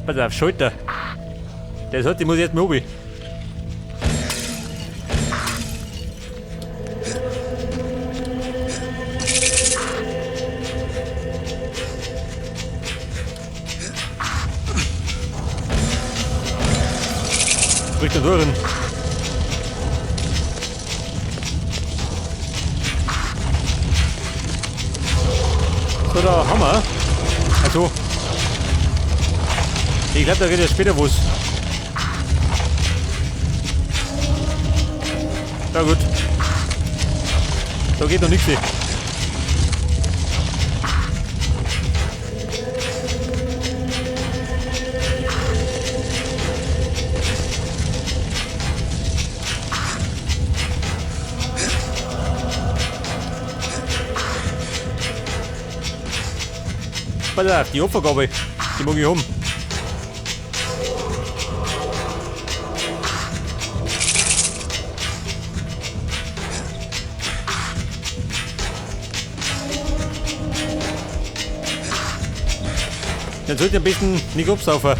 Pass auf, Schalter. Der hat, die muss ich jetzt mal runter. Spricht der Dören. So, da haben wir. Also. Ich glaube, da geht ja später was. Na gut. Da geht noch nichts. Pass auf, die Opfergabe, die mag ich haben. Dann sollte ich am besten nicht absaufen.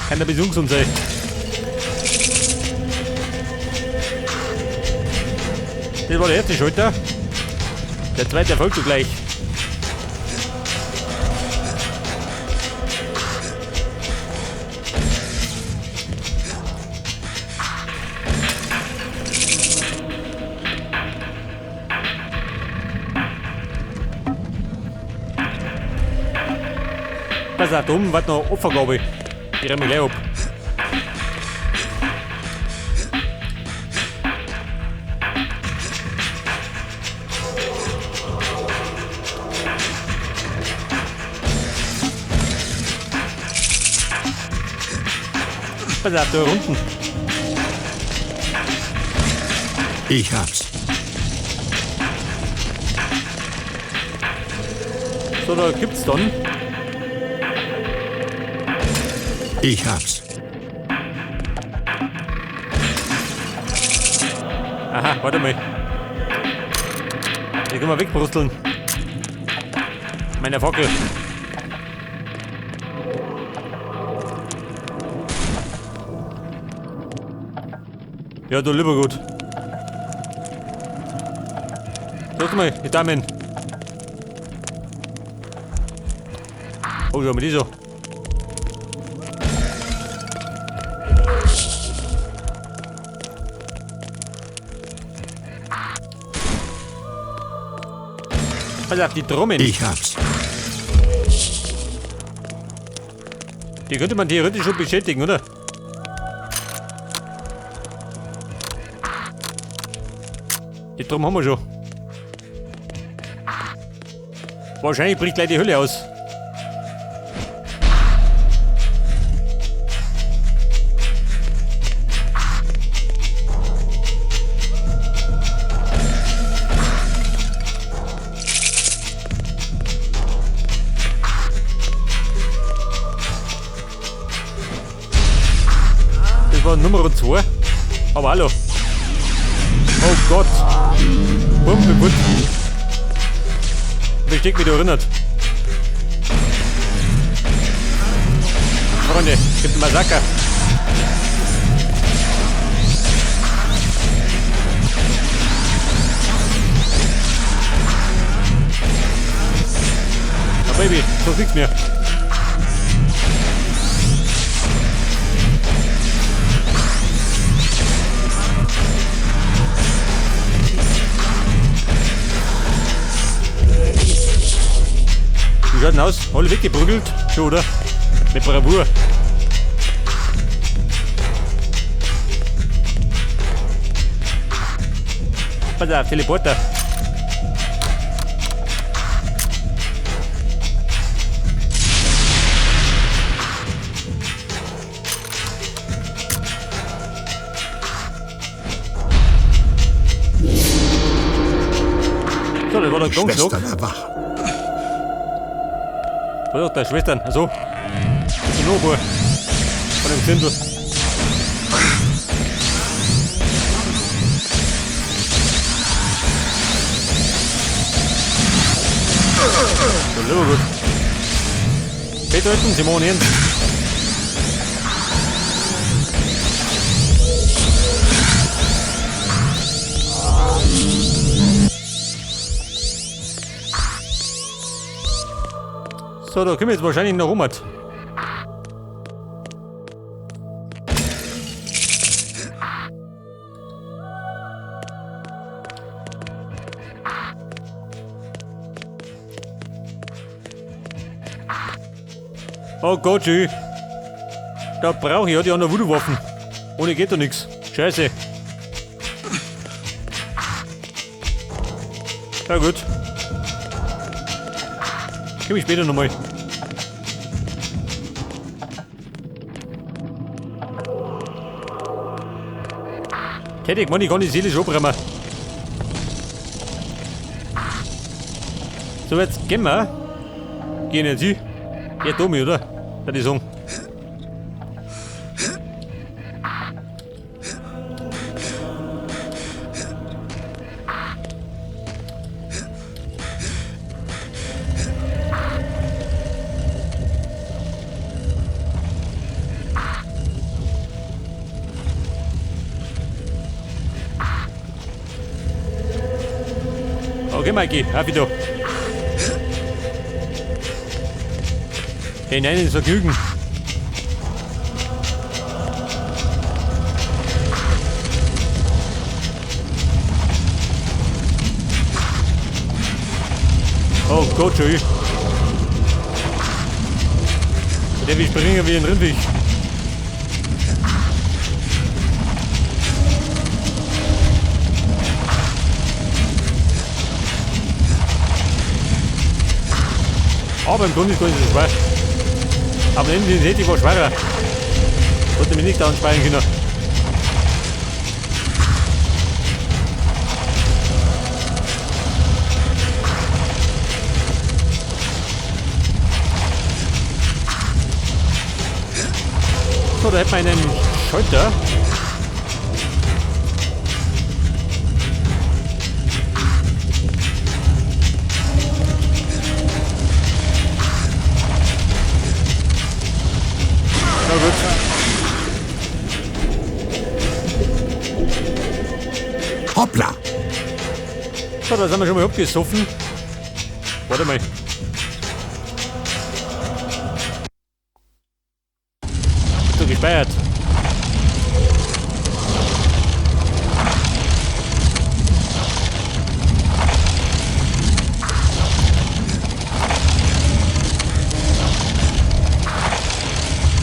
Kann ein bisschen ungesund sein. Das war der erste Schalter. Der zweite erfolgt gleich. Pass auf, da oben wart noch Opfergabe. Ich renn mich gleich ab. Pass auf, da unten. Ich hab's. So, da gibt's dann. Ich hab's. Aha, warte mal. Die können wir wegbrusteln. Meine Fackel. Ja, du lieber gut. Sag mal, die Damen. Oh, schau mal die so. Pass auf, die Trommeln. Ich hab's. Die könnte man theoretisch schon beschädigen, oder? Die Drum haben wir schon. Wahrscheinlich bricht gleich die Hölle aus. Das war Nummer 2. Aber hallo. Oh Gott. Pumpe, gut. Besteck mich da erinnert. Freunde, gibt ein Massaker. Na Baby, so nichts mehr. Wie schaut denn aus? Alle weggeprügelt? Schon, oder? Mit Bravour. Pass auf, Teleporter. So, das war der Die Gongschlag. Schwestern erwachen. Was auch der Schwestern? Also, ist noch ein paar von dem Gesindel. So, lieber gut. Die alten, sie machen ernst. So, da können wir jetzt wahrscheinlich noch rum. Oh Gott, schön. Da brauche ich ja die anderen Voodoo-Waffen. Ohne geht da nichts. Scheiße. Ja gut. Komm ich später nochmal. Tätig, man, ich kann die Seele schon brennen. So, jetzt gehen wir. Gehen jetzt hin. Ja, Tommy, oder? Würde ich sagen. Okay, Mikey, auf wieder. Hinein ins Vergnügen. Oh Gott, schön. Der will springen wie ein Rindviech. Aber im Grunde ist gar nicht so schwer. Aber neben den Tätig war schwerer. Sollte mich nicht anspeichern können. So, da hätten wir einen Schalter. Na gut. Hoppla! So, da sind wir schon mal abgesoffen. Warte mal. So, gespeichert.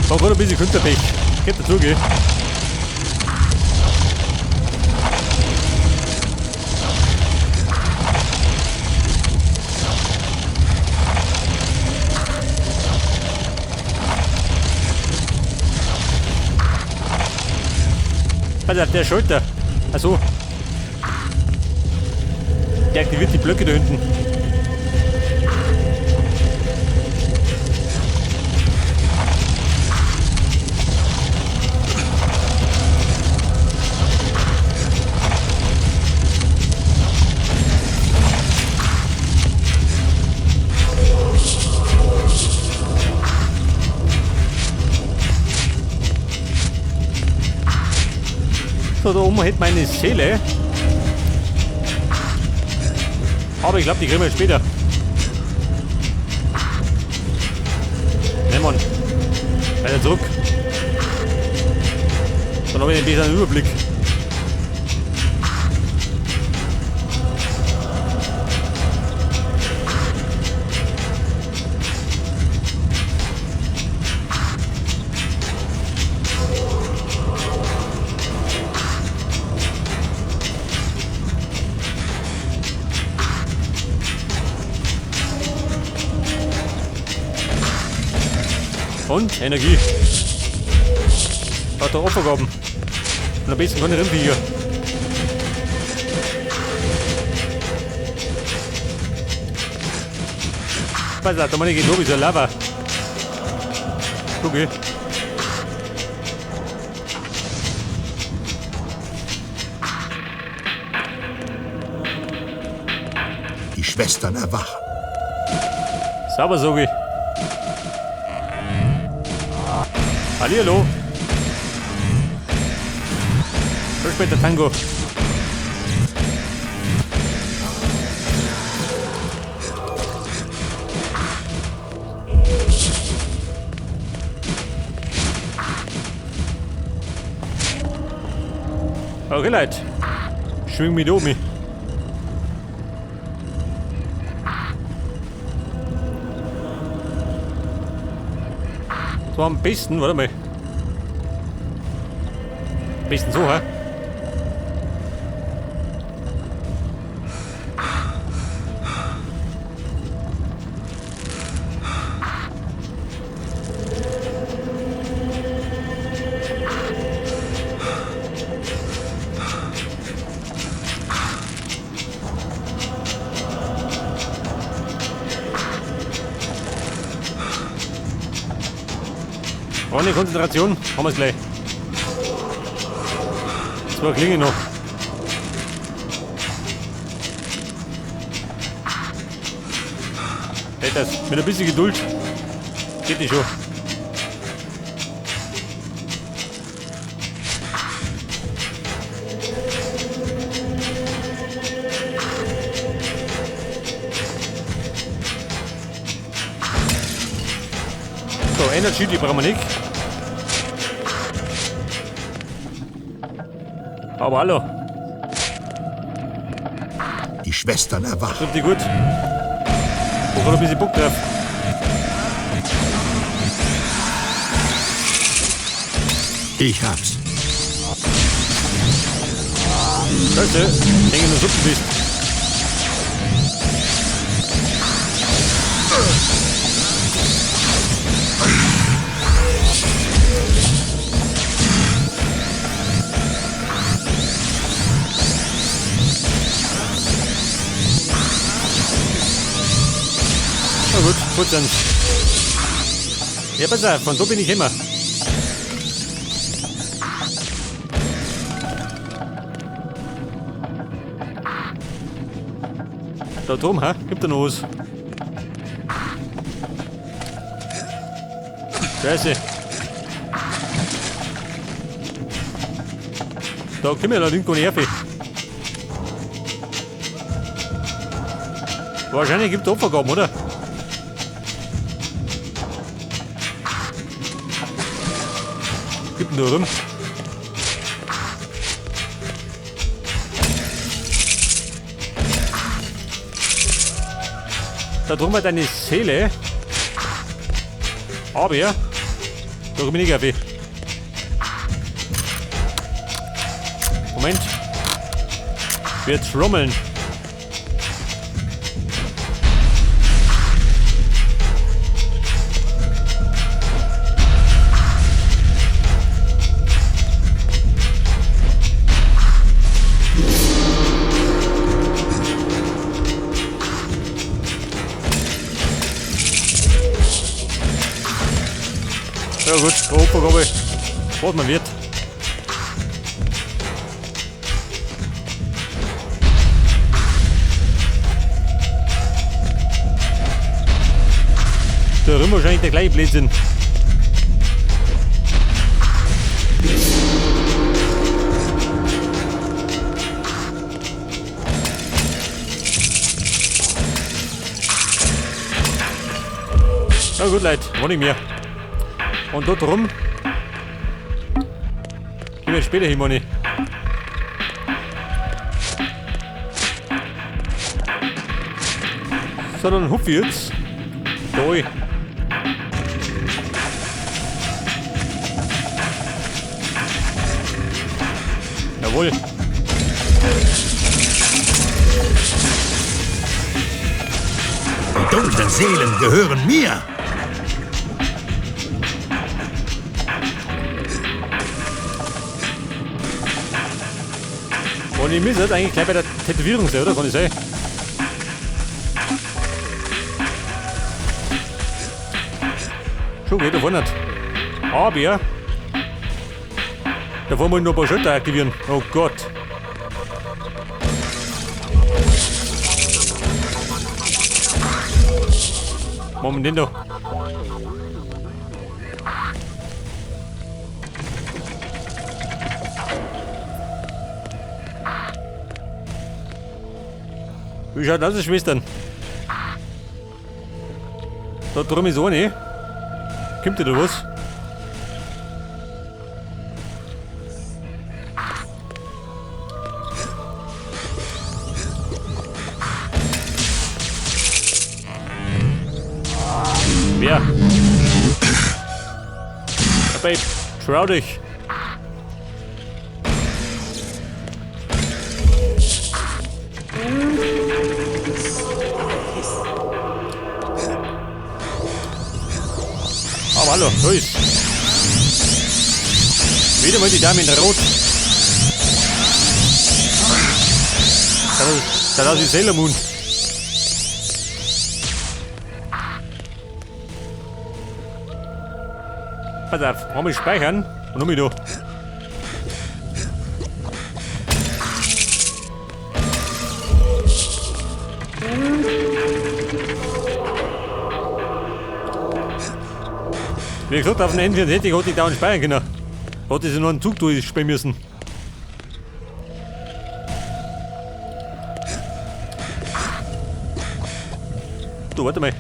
War gerade ein bisschen Künstlerpech. Geht dazu, gell? Pass auf, der Schalter. Achso. Der aktiviert die Blöcke da hinten. So, da oben hätte meine Seele. Aber ich glaube, die kriegen wir später. Ne, Mann. Weiter zurück. Dann habe ich einen besseren Überblick. Und Energie. Hat der Opfergaben. Und am besten keine Rindviecher. Pass auf, da meine ich geht ist Lava. Okay. Die Schwestern erwachen. Sauber, sag ich. Hallihallo. Schon später Tango. Okay, Leute. Schwing mich um. So am besten, warte mal. Am besten so, hä? Ohne Konzentration haben wir es gleich. Zwei Klingen noch. Hey, das mit ein bisschen Geduld geht nicht schon. So, Energy, die brauchen wir nicht. Aber hallo. Die Schwestern erwachen. Trifft die gut. Wo gerade ein bisschen Bock drauf. Ich hab's. Scheiße, ich denke, du Suppen bist. Na gut, gut dann. Ja, pass auf, von da bin ich immer. Da drum, hä? Gibt da noch was? Scheiße. Da kommen wir allerdings gar nicht her. Wahrscheinlich gibt es Opfergaben, oder? Gibt nur rum. Da drum hat eine Seele. Aber ja, da komme ich nicht auf. Moment. Wir trommeln. Ja gut, Opfergabe, was man wird. Da drüben wahrscheinlich der gleiche Blödsinn. Na gut, Leute, war nicht mehr. Und dort rum. Gehen wir später hin, Moni. So, dann hupf ich jetzt. Da. Jawohl. Die dunklen Seelen gehören mir. Und ich müsste eigentlich gleich bei der Tätowierung sein, oder? Kann ich sein? Schon geht, da vorne nicht. Aber davor muss ich noch ein paar Schalter aktivieren. Oh Gott. Moment, den da. Wie schaut das aus, Schwestern? Da drum ist eine. Kommt da was? Wer? Ja, Babe, trau dich. Aber hallo, da ist. Wieder mal die Dame in Rot. Das ist Sailor Moon. Pass auf, einmal speichern und nochmal da. Wie gesagt, auf dem N64 hatte ich dauernd speichern können. Hatte sie nur einen Zug durchspielen müssen. Du, warte mal.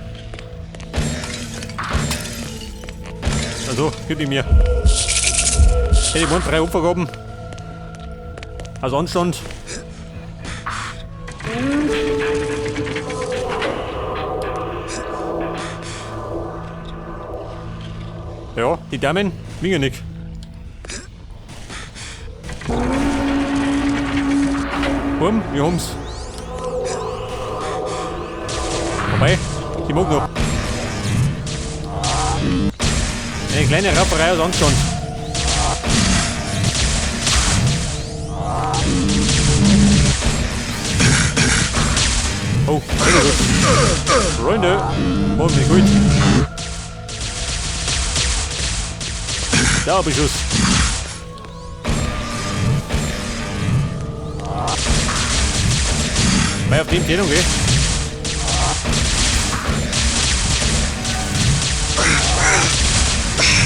Also, gib ihn mir. Hätte ich 3 Opfergaben. Als Anstand. Ja, die Damen, winken nicht. Bumm, wir haben's. Vorbei, die mag noch. Eine kleine Rauferei aus Anstand. Oh, sehr gut. Freunde, machen mich gut. Da Beschuss. Weil auf dem Tenung, gell?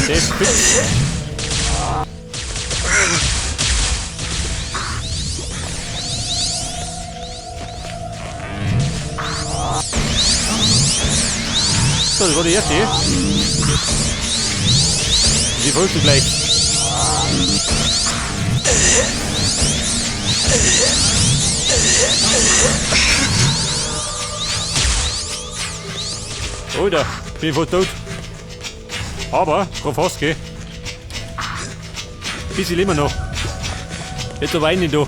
Der ist fix. So, das war die erste. Die folgt gleich. Alter, bin ich fast tot. Aber, grad fast, gell? Bisschen immer noch. Jetzt weine ich da.